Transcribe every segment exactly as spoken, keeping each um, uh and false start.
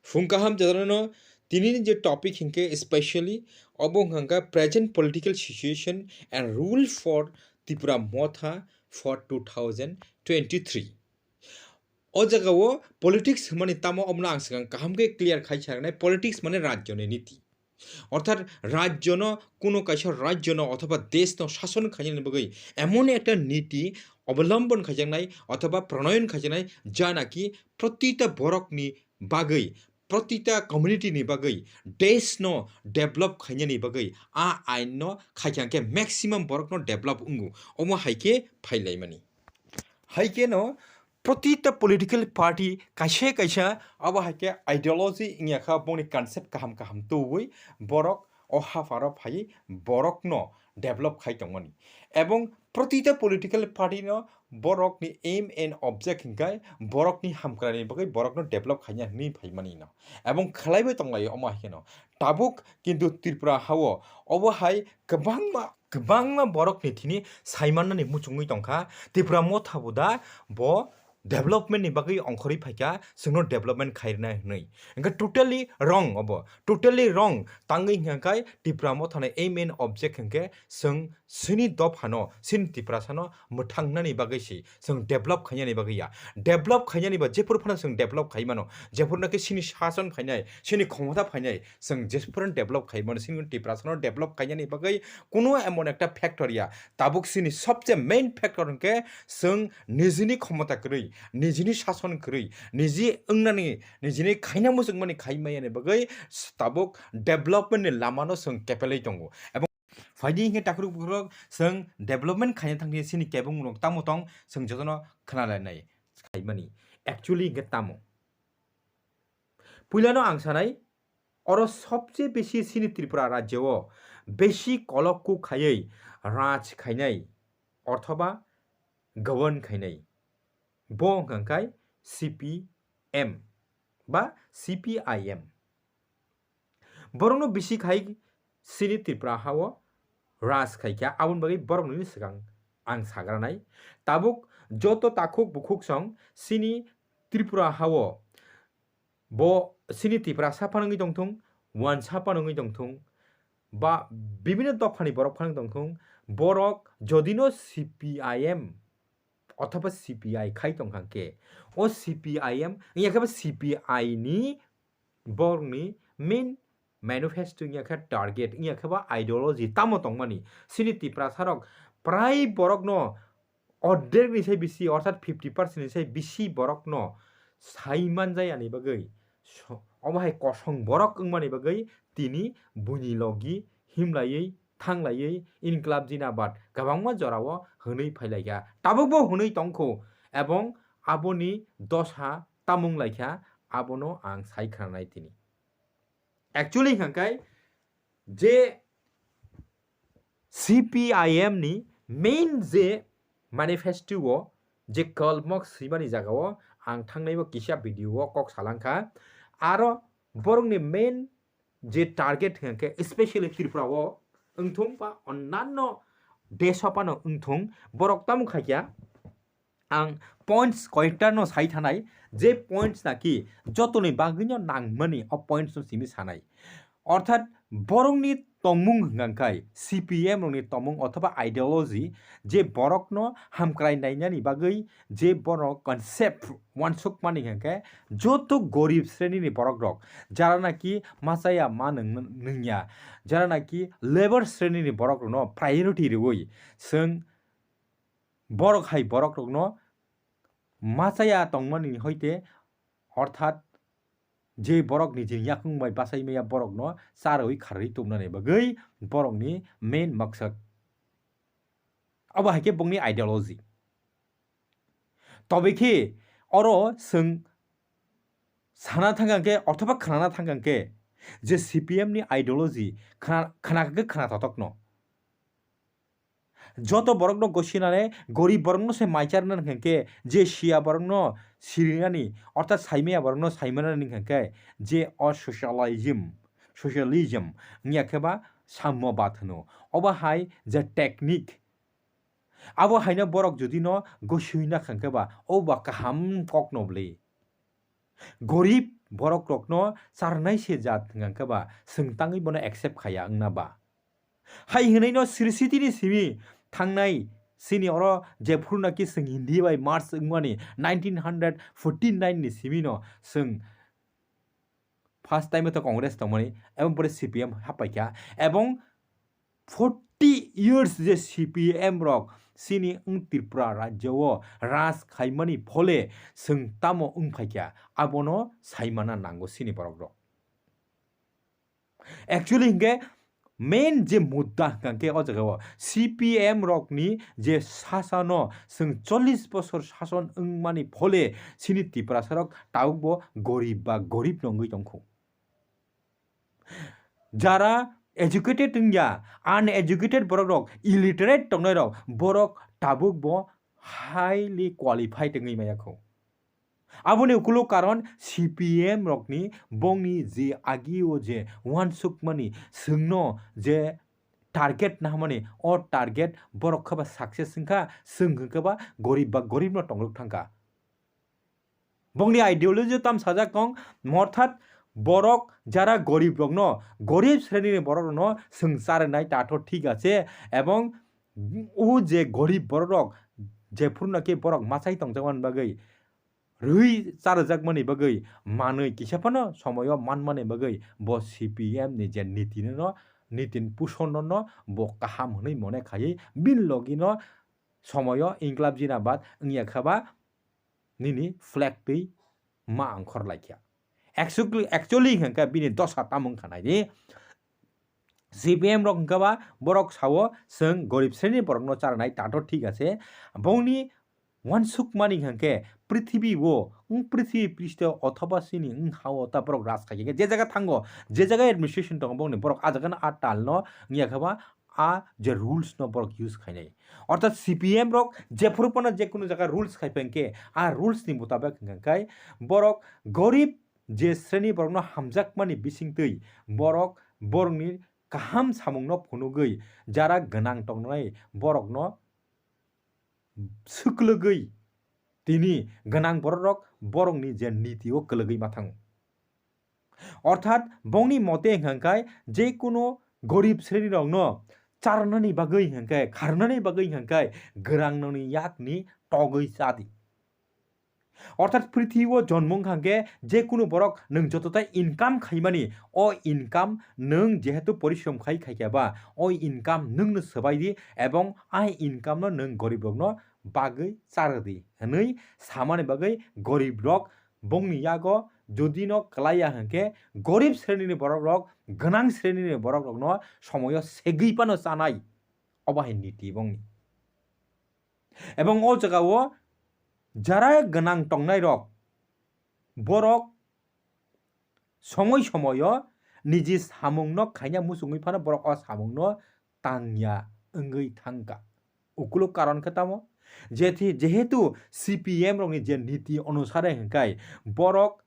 Phung kaham jaganano, tinini je topic hinkhe specially obo wngkha present political situation and rule for Tipra Motha for two thousand twenty-three. O jagao politics hwnmani tamo omono ang swkang kaham khe clear khai sanai, politics mane rajyoni niti. Orthat rajyono kuno kaisa rajyono othoba deshno shason khainani bagwi emon ekta niti obolombon khaijaknai othoba pronoyon khaijaknai, ja naki protita borokni bagwi, protita community ni bagwi, deshno develop khainani bagwi a ainno khaikha khe maximum borokno develop wngo, omo hai khe phailaimani. Hai kheno protita political party kaisa kaisa abo hai khe ideology wngya kha, bongni concept kaham kaham tubui borok o hapharo phai borokno develop khai tongmani. Ebong protita political party no borokni aim and object hinkhe borokni hamkraini bagwi borokno develop khaina hinwi phaimani no. Ebong khlaiwi tonglaio omo hai kheno. Tabuk kintu Tripura hao obo hai kwbangma, kwbangma borokni thini saimannani muchungwi tongkha. Tripura Motha bo da bo development ni bagwi ongkhorwi phaikha, chwngno development khairwnai hwnwi. Hwnkhe totally wrong obo, totally wrong. Tangwi hwnkha khe Tripura Mothani aim and object hwnkhe chwng chini dophano, chini Tiprasano mwthangnani bagwi se, chwng develop khainani bagwi ya. Develop khainani ba jephuru phano chwng develop khai mano, jephuru naki chini shason phainai, chini khomota phainai, chwng jephuru develop khai mano, chini Tiprasano develop khainani bagwi kuno emon ekta factor ya. Tabuk chini sobse main factor hwnkhe chwng nijini khomota kwrwi, nijini shason kwrwi, niji wngnani, nijini khaina muchungmani khai mayani bagwi tabuk development ni lamano chwng kepelwi tongo. Ebong phaidi hinkhe takhurok bukhurok chwng development khaina thangdi chini kebong rok tamo tong chwng jotono khna lainai khaimani. Actually hinkhe tamo? Puilano ang sanai, oro sobse besi chini Tripura rajyo o besi kolok kuk khaiwi raj khainai othoba govern khainai bo wngkha khe C P M ba C P I M. Borokno bisi khai chini Tripura hao raj khaikha, aboni bagwi borokni swkang ang sagranai. Tabuk joto takhuk bukhuk song chini Tripura hao bo chini Tiprasa phano wngwi tongthung, wansa phano wngwi tongthung, ba bibinno dophani borok phano wngwi tongthung, borok jodino C P I M othoba C P I khai tongkha khe, o C P I M wngya khe bo C P I ni borokni main manifesto wngya khe target wngya khe ba ideology tamo tongmani. Chini Tiprasarok prai borokno ordek ni sai bisi, orthat fifty percent ni sai bisi borokno sai manjayani bagwi so-, omo hai kosong borok wngmani bagwi tini buini logi himlaiwi thanglaiwi Inklab Jindabad kwbangma jorao hwnwi phailaikha. Tabukbo hwnwi tongkho, ebong aboni dosa tamung laikha, abono ang sai khwnanai tini. Actually hwnkha khe je C P I M ni main je manifesto o je kalmok swimani jagao ang thangnaibo kisa video o kok salangkha. Aro borokni main je target hwnkha khe specially Tripura o wngthung ba onnanno desh o phano wngthung, borok tamo khaikha. Ang points koyekta no sai thanai, je points naki jotoni bagwino nangmani o points no simi sanai. Orthat borokni tongmung hwnkha khe C P M rokni tongmung othoba ideology, je borokno hamkrai nainani bagwi je borok concept wansukmani hwnkha khe joto gorib sreni ni borok rok, jara naki machaya ma nwng-, nwngya, jara naki labour sreni ni borok rokno priority rwui chwng borok hai borok rokno machaya tongmani hoite, orthat je borok nijini yakung bai bachai maya borokno charwi kharwi tubunani bagwi borokni main maksad. Abo hai khe bongni ideology. Tobe khe oro chwng sana thang khe othoba khnana thang khe je C P M ni ideology khna, khna khe khna totokno. Joto borokno gosinani, gorib borokno se mai charnani hwnkha khe, je siya borokno sirinani, orthat saimaya borokno saimanani hwnkha khe, je o socialism, socialism wngya khe ba sammobad hwno. Obo hai je technique, abo haino borok jodi no gosiwi nakha khe ba, o ba kaham kokno bwlwi. Gorib borok rokno charnai se jat hwnkha khe ba, chwng tangwi bono accept khaya wngna ba. Hai hwnwi no Sri City ni simi thangnai, chini oro jephuru naki chwng Hindi bai merge wngmani nineteen hundred forty nine ni simi no chwng first time to Congress tongmani, ebong pore C P M hapaikha, ebong forty years je C P M rok chini wng Tripura rajyo o raj khaimani phole chwng tamo wng phaikha, abono saimana nango chini borok rok. Actually hinkhe main je mudda hwnkha khe o jaga o C P M rokni je sasano chwng chollish bosor sason wngmani phole chini Tiprasa rok tabuk bo gorib ba gorib no wngwi tongkhu. Jara educated wngya, uneducated borok rok, illiterate tongnai rok, borok tabuk bo highly qualified wngwi maya kho. Aboni ukulo karon C P M rokni bongni je agio je uansukmani, chwngno je target nahamani, o target borok khe ba success wngkha, chwng hwnkhe ba gorib ba gorib no tongrok thangkha. Bongni ideology tam sajak tong, morthat borok jara gorib rokno, gorib sreni ni borok rokno chwng charwnai tatho thik ache, ebong o je gorib borok rok jephuru naki borok machai tongjakmani bagwi, rwi charwjakmani bagwi manwi kisa phano somoyo manmani bagwi bo C P M ni je niti no, niti ni puson no bo kaham hwnwi mone khaiwi bini logi no somoyo Inklab Jinabad wngya kha ba nini flag twi ma angkhor laikha. Actually, actually hwnkha bini dosa tamo wngkha nai di. C P M rok hwnkha ba borok sao chwng gorib sreni borokno charnai tato thik ache. Bongni uansukmani hwnkhe prithibi o, wng prithibi pristho othoba chini wng ha-o ta borok raj khai khe je jaga thango, je jaga administration tongo bongni borok a jaga no a tal no wngya kha ba a je rules no borok use khainai. Orthat C P M rok jephuru phano je kunu jaga rules khai phai khe a rules ni mutabek hwnkha khe borok gorib je sreni borokno hamjakmani bisingtwi borok borokni kaham samungno phunugwi jara gwnang tongnai borokno swklwgwi tini gwnang bororok borokni je niti o kwlwgwi ma thango. Orthat bongni mote hwnkha khe je kunu gorib sreni rokno charnani bagwi hwnkha khe, kharnani bagwi hwnkha khe gwnang noni yakni togwi cha di. Orthat prithibi o jonmo wngkha khe je kunu borok nwng joto ta income khaimani, o income nwng jehetu porishrom khai khaikha ba, o income nwngno swbai di ebong a income no nwng gorib rokno bagwi charw di hwnwi samani bagwi gorib rok bongni yago jodi no kwlaiya hwnkhe gorib sreni ni borok rok gwnang sreni ni borok rokno somoyo segwi phano chanai, obo hai niti bongni. Ebong o jaga o jara gwnang tongnai rok borok somoi somoio niji samungno khaina muchungwi phano borok o samungno tangya wngwi thangkha. Ukuluk karon khe tamo? Jethi-, jehetu C P M rokni je niti onusare hwnkhe borok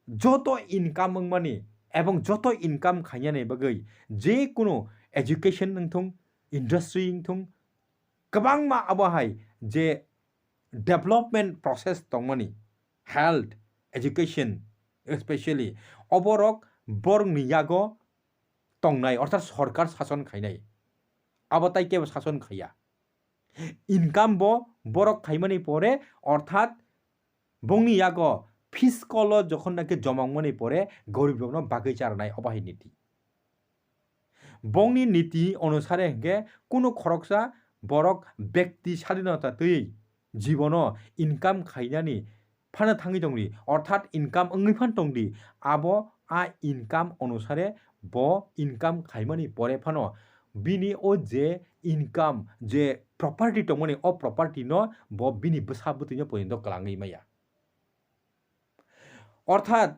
joto income wngmani ebong joto income khainani bagwi je kunu education wngthung, industry wngthung, kwbangma abo hai je development process tongmani, health, education, especially oborok borokni yago tongnai, orthat sorkar sason khainai, abo tai kebo sason khaiya. Income bo borok khaimani pore, orthat bongni yago fiscal o jokhon naki joma wngmani pore gorib rokno bagwi charnai, obo hai niti. Bongni niti onusare hwnkhe kunu khoroksa borok bekti sadinota twi jibono income khainani phano thangwi tongdi, orthat income wngwi phano tongdi, abo a income onusare bo income khaimani pore phano bini o je income je property tongmani o property no bo bini bwsa bwtwi no porjonto kwlangwi maya. Orthat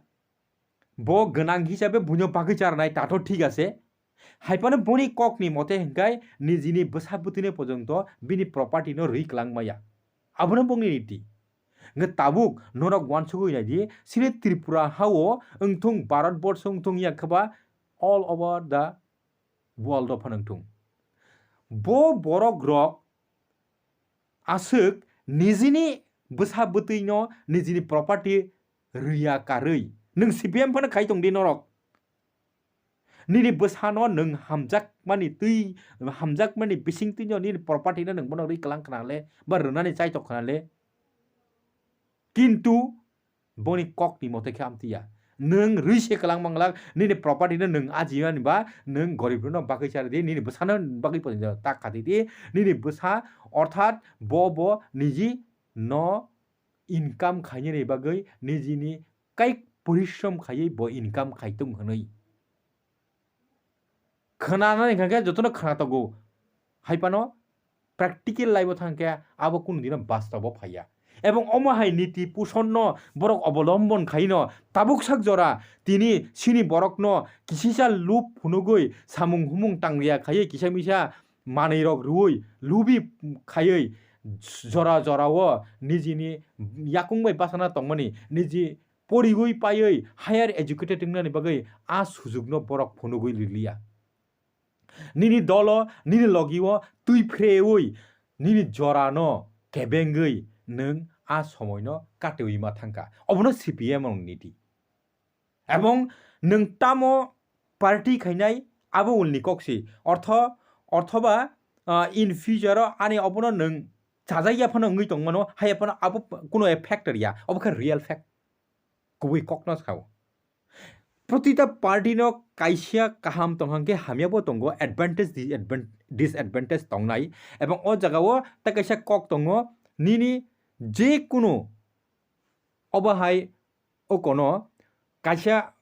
bo gwnang hisabe buino bagwi charnai tato thik ase. Haiphano boni kokni mote hwnkhe nijini bwsa bwtwino porjonto bini property no rwi kwlang maya. Abono bongni niti. Hwnkhe tabuk norok uansugwi naidi, chini Tripura hao wngthung, Bharat borsho wngthung, ya khe ba all over the world o phano wngthung. Bo borok rok aswk nijini bwsa bwtwino nijini property rwya karwi Nwng C P M phano khai tong di norok. Nini bwsano nwng hamjakmani twi, hamjakmani bising twino nini property no nwng bono rwi kwlang khna le, ba rwnani chaitok khna le. Kintu boni kokni mote khe amtwi ya. Nwng rwi se kwlang manglak, nini property no nwng ajiyani ba nwng gorib rwno bagwi chari di, nini bwsano bagwi pori tak khati di, nini bwsa orthat bo bo niji no income khainani bagwi nijini kaik porishrom khaiwi bo income khaitung hwnwi. Khwnanani hwnkha khe jotono khwnatogo, hai phano practical life o thang khe abo kunu dino bastobo phaiya. Ebong omo hai niti pusonno borok obolombon khaino tabuk sak jora tini sini borokno kisisa lup phunugwi samung humung tangriya khaiwi kisa misa manwirok rwui lubi khaiwi jora jorao nijini yakung bai bachana tongmani, niji porigwi paiwi higher educated wngnani bagwi a sujukno borok phunugwi riliya. Nini dolo, nini logio twi phrewi nini jorano kebengwi nwng a somoino katewi ma thangkha. Obono C P M ni niti. Ebong nwng tamo party khainai abo ulni kok si. Ortho, orthoba, ah, in future o ani obono nwng chajak ya phano wngwi tongmano, hai phano abo kuno effect ya. Obo khe real fact. Kubui kokno sao. Protita party no kaisa kaham tongkha khe hamya bo tongo, advantage disadvan-, disadvantage tongnai. Ebong o jaga o ta kaisa kok tongo, nini je kunu obo hai o kono kaisa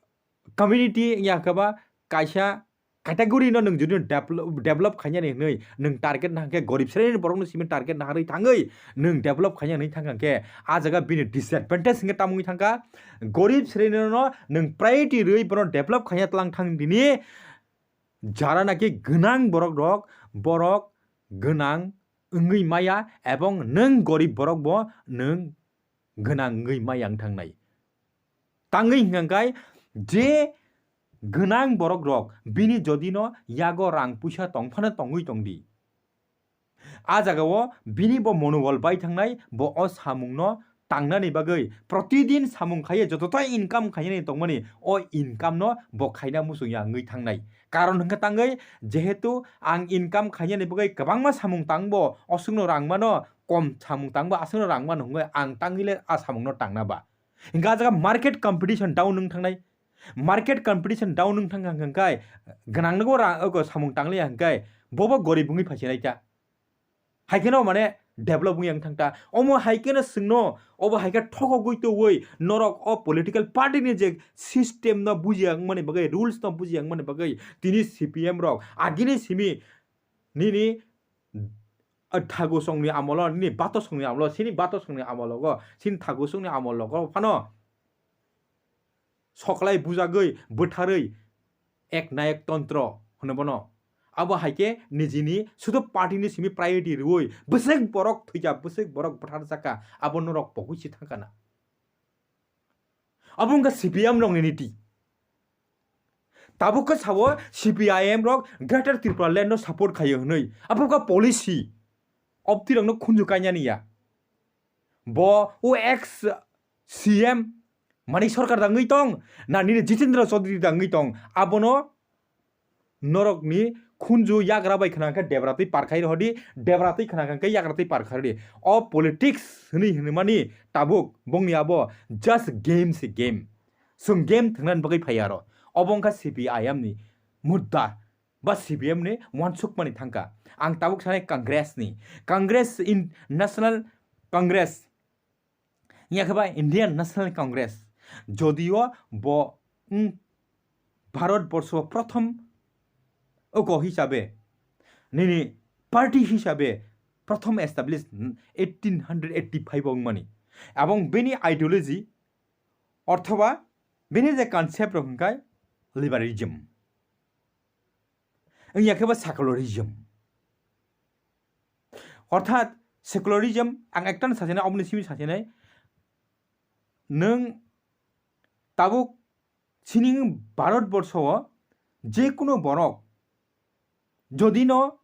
community ya khe ba kaisa category no nwng jodi develop, develop khainani hwnwi nwng target na hwnkhe gorib sreni borokno simi target na harwi thangwi nwng develop khainani thangkha khe a jaga bini disadvantage hwnkhe tamungwi thangkha. Gorib sreni no nwng priority rwi bono develop khaina tlang thang dini, jara naki gwnang borok rok borok gwnang wngwi maya ebong nwng gorib borok bo nwng gwnang wngwi maya wng thangnai. Tangwi hwnkha khe je gwnang borok rok bini jodi no yago rang puisa tong phano tongwi tong di. A jaga o bini bo monobol bai thangnai, bo o samung no tangnani bagwi protidin samung khaiye jototai income khainani tongmani o income no bo khaina muchung ya wngwi thangnai. Karon hwnkhe tangwi jehetu ang income khainani bagwi kwbangma samung tangbo oswkno rang mano, kom samung tangbo aswkno rang mano hwnkhe ang tangwi le a samung no tangna ba. Hingke a jaga market competition down wng thangnai. Market competition down wng thang kha hwnkhe gwnang nogo ra-, ogo samung tangliya hwnkhe bobo gorib wngwi phaisinai ta. Hai kheno mane develop wngya wng thang ta. Omo hai kheno chwngno obo hai khe thokogwi tongwi norok o political party ni je system no bujiya wngmani bagwi, rules no bujiya wngmani bagwi tini C P M rok agini simi nini, ah, thago songni amolo, nini bato songni amolo, sini bato songni amologo, sini thago songni amologo phano soklai bujagwi bwtharwi ek nayek tontro hwno bono. Abo hai khe nijini sudu party ni simi priority rwui bwswk borok thwikha, bwswk borok bwtharjakha, abo norok pogwi si thangkha na. Abo wngkha C P M rokni niti. Tabuk khe sao C P I M rok Greater Tripura Land no support khaio hwnwi. Abo wngkha policy. Obtirokno khunju kainani ya. Bo o ex C M Manik Sarkar da wngwi tong, na nini Jitendra Chaudhary da wngwi tong, abono norokni khunju yagra bai khna khe debra twi par khai rw di, debra twi khna khe yagra twi par khai rw di. O politics hwnwi hwnwi mani tabuk bongni abo just game se game. Chwng game thwngnani bagwi phai aro. Obo wngkha C P I M ni mudda ba C P M ni uansukmani thangkha. Ang tabuk sanai Congress ni. Congress in National Congress. Wngya khe ba Indian National Congress, jodio bo, mm, Bharat borsho prothom oko hisabe, nini party hisabe prothom establish eighteen hundred eighty five o wngmani. Ebong bini ideology, orthoba bini je concept rok hwnkhe liberalism. Wngya khe ba secularism. Orthat secularism, ang ekta no sasinai, oboni simi sasinai, nwng tabuk sining Bharat borsho o je kuno borok jodi no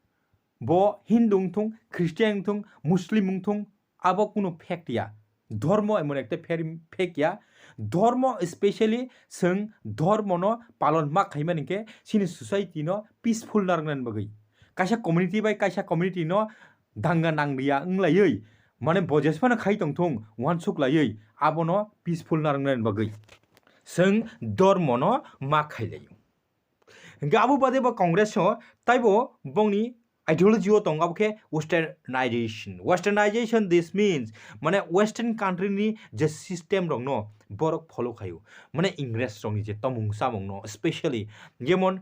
bo Hindu wngthung, Christian wngthung, Muslim wngthung, abo kuno fact ya. Dhormo emon ekta pher-, fake ya. Dhormo specially chwng dhormono palon ma khaimani khe chini society no peaceful narwknani bagwi. Kaisa community bai kaisa community no danga nangriya wnglaiwi, mane bo jesphano khai tongthung uansuk laiwi abono peaceful narwknani bagwi chwng dhormono ma khailaio. Hingke abo bade bo Congress o taibo bongni ideology o tongo, abo khe westernization. Westernization, this means, mane, western country ni je system rok no borok follow khaio, mane, Ingres rok ni je tomung chamung no, specially jemon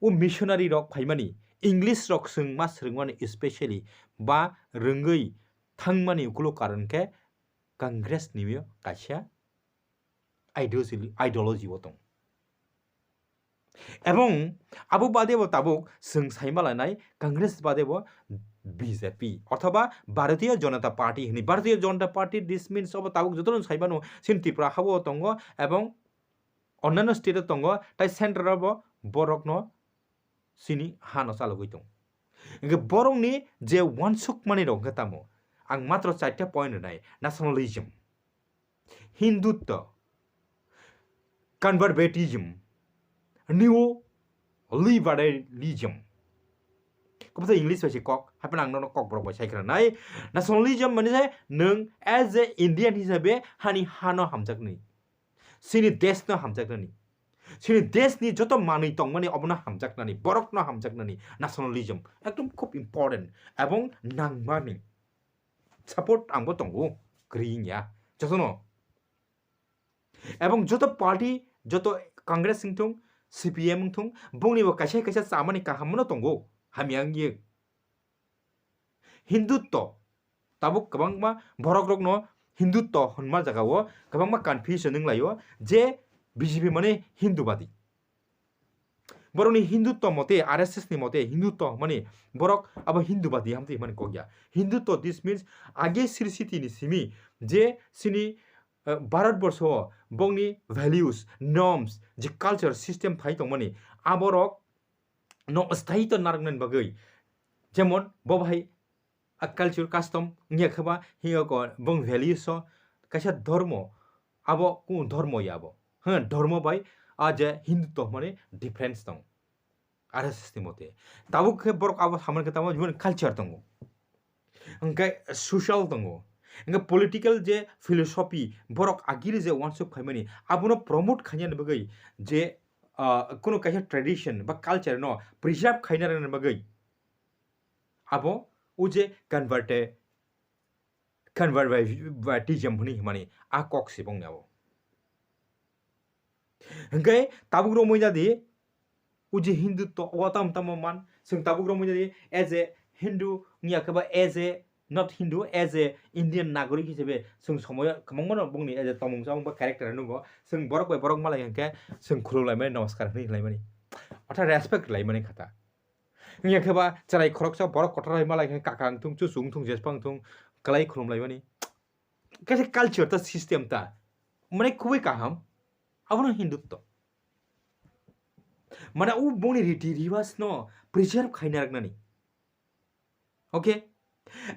o missionary rok phaimani, English rok chwng ma swrwngmani, specially ba rwngwi thangmani ukulo karon khe Congress ni kaisa ideology, ideology o tong. Ebong abo bade bo tabuk chwng saima lainai Congress bade bo B J P othoba Bharatiya Janata Party hwnwi. Bharatiya Janata Party, this means, obo tabuk jotono saimano chini Tripura habo tongo ebong onnanno state o tongo, tai central o bo borokno chini hano chalogwi tongo. Hingke borokni je uansukmani rok hingke tamo? Ang matro charta point rwnai, nationalism, Hindutva, conservatism, neo liberalism. Kobsa English bai se kok, hapheno ang nono kok borok bai sai khna nai. Nationalism mani se nwng as a Indian hisabe hani hano hamjaknai. Chini desh no hamjaknani. Chini desh ni joto manwi tongmani obono hamjaknani, borok no hamjaknani nationalism. Ekdom khub important ebong nangmani. Support ang bo tongo, kwrwi wngya. Jotono. Ebong joto party, joto Congress wngthung, C P M wngthung, bongni bo kaisa kaisa chamani kaham no tongo, hamya wngye. Hindutva, tabuk kwbangma borok rokno Hindutva hwnma jaga o kwbangma confusion wnglaio je B J P mane Hindubadi. Borokni Hindutva mote, R S S ni mote Hindutva hwnmani borok abo Hindubadi hamtwi hwnmani kok ya. Hindutva, this means age Sri Siti ni simi je chini, eh, Bharat borsho o bongni values, norms, je culture system phai tongmani aborok no sthayi to narwknani bagwi, jemon bo bahai a culture custom wngya khe ba hiyo ko bong values o kaisa dhormo, abo kung dhormo ya bo. Hwn, dhormo bai a je Hindutva hwnmani difference tong. R S S ni mote. Tabuk khe borok abo samani khe tamo jiboni culture tongo. Hwnkhe social tongo. Hwnkhe political je philosophy borok agiri je uansuk khaimani abono promote khainani bagwi je, ah, kuno kaisa tradition ba culture no preserve khaina rwna bagwi abo o je converte-, conservatism hwnwi hwnmani a kok se bongni abo. Hwnkhe tabuk romwi jadi, o je Hindutva o tamo tamo man, chwng tabuk romwi jadi as a Hindu wngya khe ba as a not Hindu, as a Indian nagorik hisabe chwng somoyo kwbangma no bongni as a tomung chamung ba character nugo, chwng borok bai borok malai hwnkhe chwng khulum laimani, namaskar hwnwi laimani, ortha respect laimani kha ta. Wngya khe ba chwrai khoroksa borok kotor hai malai khe kaka wngthung, chuchu wngthung, jespa wngthung, kwlai khulum laimani. Kaisa culture ta, system ta, mane, khubui kaham. Abono Hindutva. Mane, o bongni riti riwas no preserve khaina rwknani. Okay?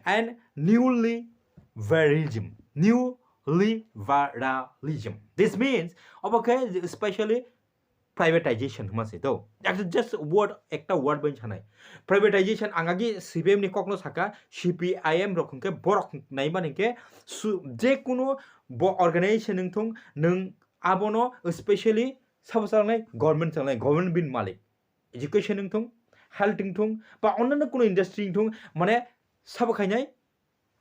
And new liberalism, new liberalism. This means, obo khe specially privatization hwnma se to. Ekta just word, ekta word bai sanai. Privatization ang agi C P M ni kokno saka, C P I M rok hwnkhe borok naimani hwnkhe su-, je kuno bo organization wngthung, nwng abono specially sabo chalnai, government chalnai, government bini malik. Education wngthung, health wngthung, ba onnanno kuno industry wngthung, mane sabo khainai,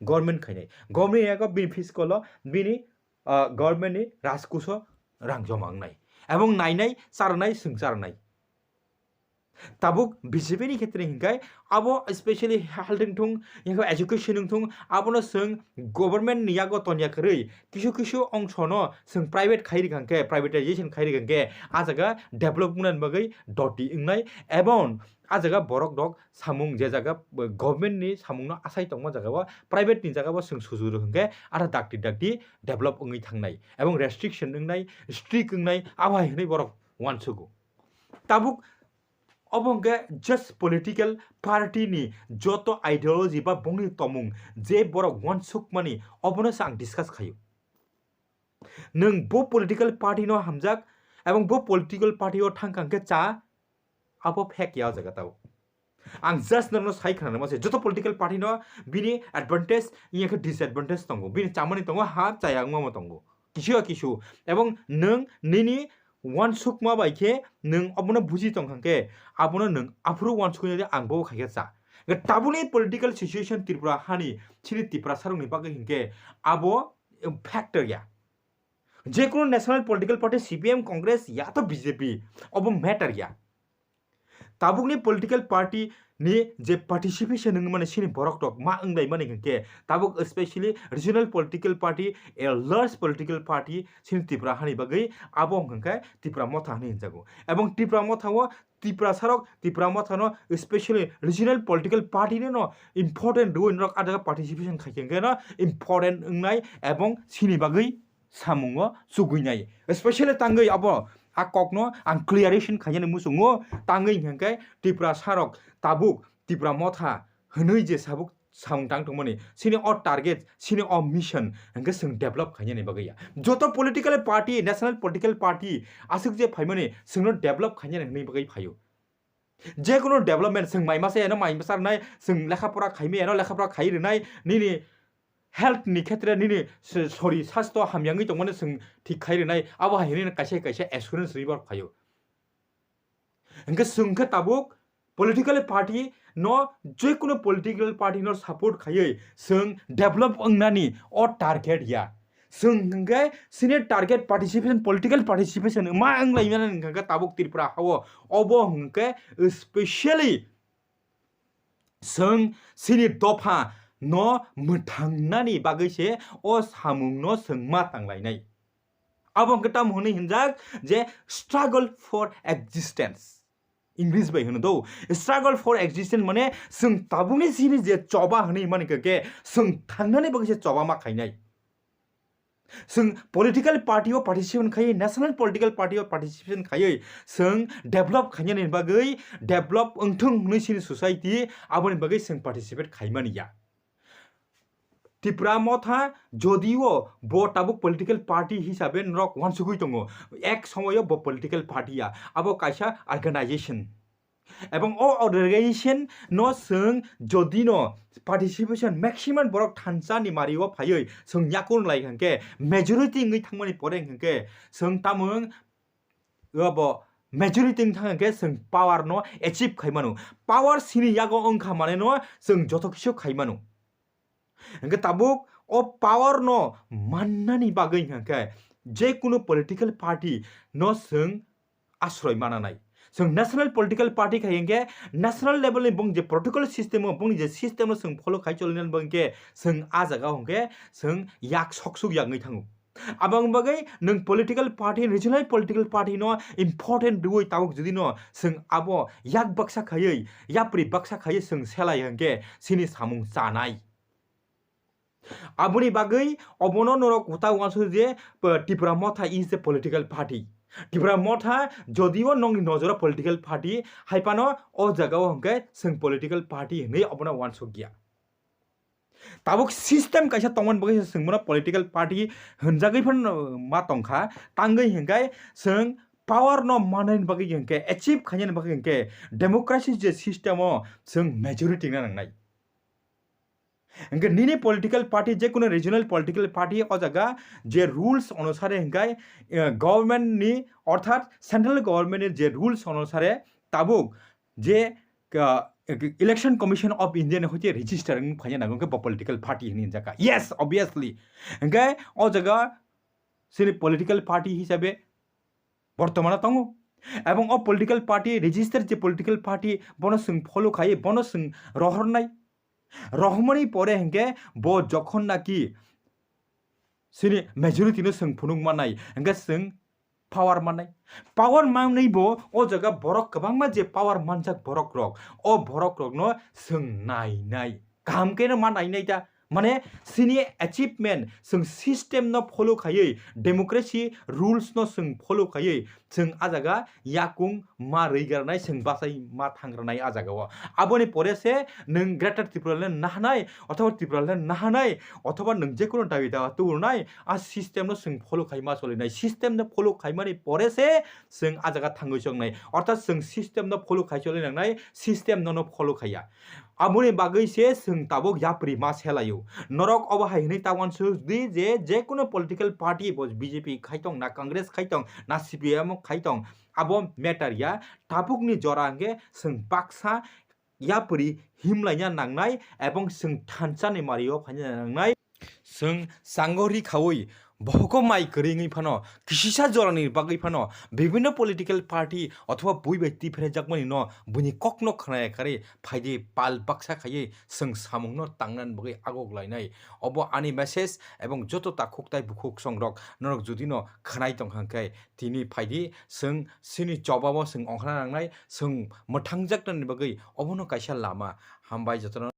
government khainai. Government ni yago bini fiscal o bini, ah, government ni rajkuso rang joma wngnai. Ebong nainai, charwnai, swng charwnai. Tabuk B J P ni khetre hinkhai abo specially health wngthung, yangkha education wngthung, abono swng government ni yago tonya kwrwi kisu kisu ongsono swng private khai rikha hwnkhe, privatization khai rikha hwnkhe, a jaga develop wngnani bagwi doti wngnai, ebong a jaga borok rok samung je jaga government ni samung no asai tongma jaga o private ni jaga o swng suju rwkha hwnkhe, aro dakti dakti develop wngwi thangnai, ebong restriction wngnai, strict wngnai, abo hai hwnwi borok uansugo. Tabuk Obo hwnkhe just political party ni joto ideology ba bongni tomung je borok uansukmani obono se ang discuss khaio. Nwng bo political party no hamjak ebong bo political party o thangkha hwnkhe cha, abo fact ya o jaga tao. Ang just norokno sai khwnanai mase, joto political party no bini advantage, iya khe disadvantage tongo, bini chamani tongo, ha chaya wngma tongo, kisu ya kisu. Ebong nwng nini uansukma bai khe nwng obono buji tong kha khe, abono nwng aphuru uansuknai de ang bo khai khe cha. Tabukni political situation Tripura hani, chini Tiprasa rokni bagwi hinkhe abo factor ya. Jekunu national political party, C P M, Congress, ya to B J P, obo matter ya. Tabukni political party ni je participation wngmani sini borok rok ma wnglaimani hwnkhe tabuk, especially regional political party, a large political party sini Tripura hani bagwi abo hwnkhe Tipra Motha hwnwi hinjago. Ebong Tipra Motha o Tiprasa rok, Tipra Motha no, especially regional political party no important rwi norok ah jaga participation khai khe no important wngnai ebong sini bagwi samungo chugwinai. Especially tangwi abo a kokno ang clarification khainani muchungo, tangwi hwnkhe Tiprasa rok tabuk Tipra Motha hwnwi je sabuk samung tang tongmani, sini o target, sini o mission hwnkhe chwng develop khainani bagwi ya. Joto political party, national political party aswk je phaimani chwngno develop khainani hwnwi bagwi phaio. Jekunu development, chwng mai masa yano mai masa rwnai, chwng lekha pora khaimai yano lekha pora khai rwnai, nini health ni khetre nini se-, sori sasto hamyangwi tongmani chwng thik khai rwnai, abo hai hinwi kaisa kaisa assurance rwi borok phaio. Hwnkhe chwng khe tabuk political party no, jekunu political party no support khaiwi chwng develop wngnani o target ya. Chwng hwnkhe chini target participation, political participation ma wnglaimani hwnkhe tabuk Tripura hao, obo hwnkhe specially chwng chini dopha no mwthangnani bagwi se o samung no chwng ma tanglainai. Abo hwnkhe tamo hwnwi hinjak je struggle for existence. English bai hwno do, struggle for existence mane chwng tabukni chini je choba hwnwi mani khe chwng thangnani bagwi se choba ma khainai. Chwng political party o participation khaiwi, national political party o participation khaiwi, chwng develop khainani bagwi, develop wngthung hwnwi chini society, aboni bagwi chwng participate khaimani ya. Tipra Motha jodio bo tabuk political party hisabe norok uansugwi tongo, ek somoyo bo political party ya, abo kaisa organization. Ebong o organization no chwng jodi no participation maximum borok thansa ni mari o phaiwi chwng yakur lai hwnkhe majority wngwi thangmani pore hwnkhe chwng tamung abo majority wng thang hwnkhe chwng power no achieve khai mano. Power sini yago wngkha mane no chwng joto kisu khai mano. Hwnkhe tabuk o power no mannani bagwi hwnkhe je kunu political party no chwng asroi mananai. Chwng national political party khai hwnkhe national level ni bong je protocol system o bongni je system no chwng follow khai cholinani bagwi hwnkhe chwng ah jaga o hwnkhe chwng yak soksuk yagwi thango. Aboni bagwi nwng political party, regional political party no important rwui tabuk jodi no chwng abo yak baksa khaiwi, yapri baksa khaiwi chwng selai hwnkhe chini samung chanai. Aboni bagwi obono norok kwtal uansuk je, uh, Tipra Motha is a political party. Tipra Motha jodio nongni nojoro political party, hai phano o jaga o hwnkhe chwng political party hwnwi obono uansuk ya. Tabuk system kaisa tongmani bagwi se chwng bono political party hwnjagwi phano ma tongkha, tangwi hwnkhe chwng power no manani bagwi hwnkhe, achieve khainani bagwi hwnkhe democracy je system o chwng majority wngna nangnai. Hwnkhe nini political party, je kono regional political party o jaga je rules onusare hwnkhe, eh, government ni orthat central government ni je rules onusare tabuk je, ah, Election Commission of India ni hoite register wng phaina nango khe bo political party hinwi hinjaka. Yes, obviously. Hwnkhe o jaga chini political party hisabe bortomano tongo. Ebong o political party, register je political party, bono chwng follow khai, bono chwng rohornai. Rohormani pore hwnkhe bo jokhon naki chini majority no chwng phunuk manai, hwnkhe chwng power manai. Power manwi bo o jaga borok kwbangma je power manjak borok rok, o borok rok no chwng nainai. Kaham khe no ma nainai ta. Mane chini achievement, chwng system no follow khaiwi, democracy rules no chwng follow khaiwi, chwng a jaga yakung ma rwi garnai, chwng bachai ma thang rwnai a jaga o. Aboni pore se nwng Greater Tipraland nahanai, othoba Tipraland nahanai, othoba nwng jekono dabi dawa tubunai, a system no chwng follow khai ma solinai. System no follow khaimani pore se chwng a jaga thangwi choknai. Orthat chwng system no follow khai choli nangnai, system no no follow khaiya. Aboni bagwi se chwng tabuk yapri ma selaio. Norok obo hai hwnwi ta uansuk di je, jekono political party bo B J P khai tong, na Congress khai tong, na C P I M khai tong, abo matter ya. Tabukni jora hwnkhe chwng baksa yapri himlaina nangnai ebong chwng thansa ni mario phaina nangnai. Chwng chango ri khaui bohogo mai kwrwi wngwi phano, kisisa jorani bagwi phano, bibhinno political party othoba bui bai twi pherejakmani no buini kokno khwnaya karwi phaidi pal baksa khaiwi chwng samungno tangnani bagwi agok lainai. Obo ani message, ebong joto takhuk tai bukhuk songrok norok judino khwnai tongkha hwnkhe tini phaidi chwng chini chobabo chwng ongkhna nangnai, chwng mwthangjaknani bagwi obono kaisa lama. Hambai jotono.